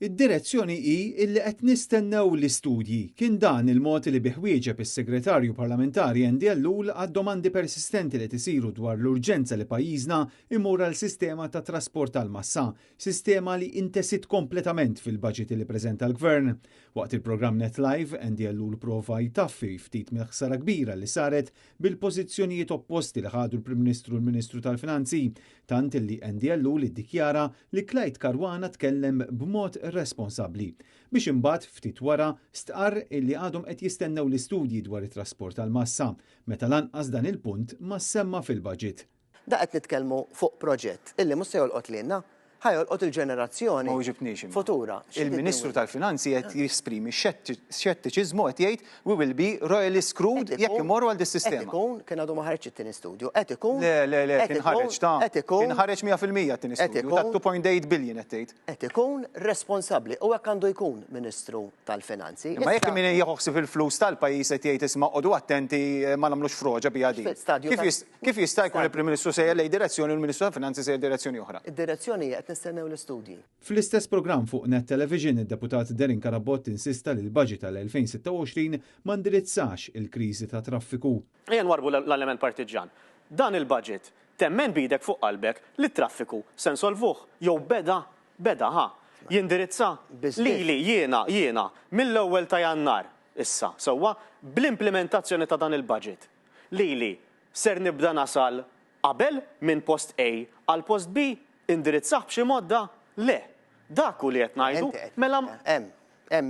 Id-direzzjoni hi illi qed nistennew l-istudji. Kien dan il-mod li bih wieġeb is-Segretarju Parlamentari Andy Ellul għad-domandi persistenti li qed isiru dwar l-urġenza li pajjiżna jmur għal sistema ta' trasport tal-massa, sistema li intesiet kompletament fil-budget li preżenta l-Gvern. Waqt il-programm Net Live, Andy Ellul prova jtaffi ftit mill-ħsara kbira li saret bil-pożizzjonijiet opposti li ħadu l-Prim Ministru u l-Ministru tal-Finanzi, tant li Andy Ellul iddikjara li Clyde Caruana tkellem b'mod responsabbli, biex imbagħad ftit wara stqarr illi għadhom qed jistennew l-istudji dwar it-trasport tal-massa, meta lanqas dan il-punt ma ssemma fil-budget. Da qed nitkellmu fuq proġett illi mhux se jolqot lilna, ħa jolqot il-ġenerazzjoni Ma weġibtniex imma. futura. Il-Ministru tal-Finanzi qed jesprimi xettiċiżmu qed jgħid we will be royally screwed jekk immorru għal dis-sistema. Qed ikun, kien għadu ma ħareġx it-tieni studju, qed ikun. Le, le, le, kien ħareġ ta'. Qed ikun. Kien ħareġ 100% t-tieni studju, ta' 2.8 billion qed tgħid. Qed ikun responsabbli u hekk għandu jkun Ministru tal-Finanzi. Imma jekk min jieħu ħsieb il-flus tal-pajjiż qed jgħid isma' qogħdu attenti ma nagħmlux froġa biha din. Kif jista' jkun il-Prim Ministru sejjer lejn direzzjoni u l-Ministru tal-Finanzi sejjer direzzjoni oħra? Id-direzzjoni hija qed nistennew l-istudji. Fl-istess programm fuq Net Television, id-Deputat Darren Carabott insista li l-budget għal-2026 ma ndirizzax il-kriżi tat-traffiku. Ejja nwarrbu l-element partiġġjan. Dan il-budget, temmen b'idek fuq qalbek li t-traffiku se nsolvuh? Jew beda, beda, ħa, jindirizza? Lili, jiena, jiena, mill-ewwel ta' Jannar, issa, sewwa, bl-implimentazzjoni ta' dan il-budget, lili ser nibda nasal Qabel minn post A għal post B indirizzah b'xi mod da? Le. Dak hu li qed ngħidu. Mela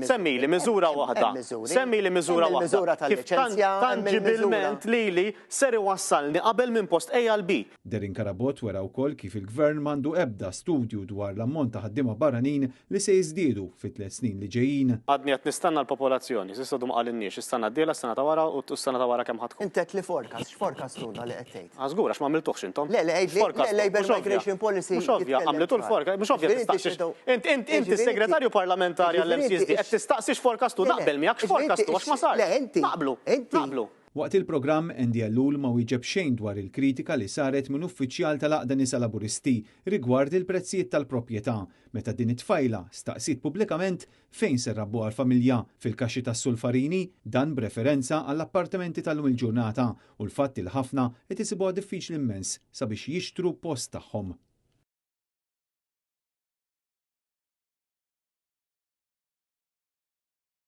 semmili miżura waħda. Semmili miżura waħda kif tanġibilment lili ser iwassalni qabel minn post A għal B. Darren Carabott wera wkoll kif il-Gvern m'għandu ebda studju dwar l-ammont ta' ħaddiema barranin li se jiżdiedu fit-tlett snin li ġejjin. Għadni qed nistenna l-popolazzjoni, s'issa għadu ma qalilniex, is-sena d-dieħla, is-sena ta' wara u s-sena ta' wara kemm ħa tkun. Int għedt li forecast, x'forecast hu dan li qed tgħid? Ah żgur għax ma għamiltuhx intom. Le, le, għidli, le, Labour Migration Policy. Mhux ovvja, għamlitu l-forecast, mhux ovvja tistaqsix. Int, int, int is-segretarju parlamentari għall-MCSD qed tistaqsi x'forecast hu, naqbel miegħek x'forecast hu għax ma sarx. Naqblu, naqblu. Waqt il-programm, Andy Ellul ma wieġeb xejn dwar il-kritika li saret minn uffiċjal tal-Għaqda Nisa Laburisti rigward il-prezzijiet tal-proprjetà, meta din it-tfajla staqsiet pubblikament fejn se rrabbuha l-familja, fil-kaxxi tas-sulfarini, dan b'referenza għall-appartamenti tal-lum il-ġurnata u l-fatt li ħafna qed isibuha diffiċli immens sabiex jixtru post tagħhom.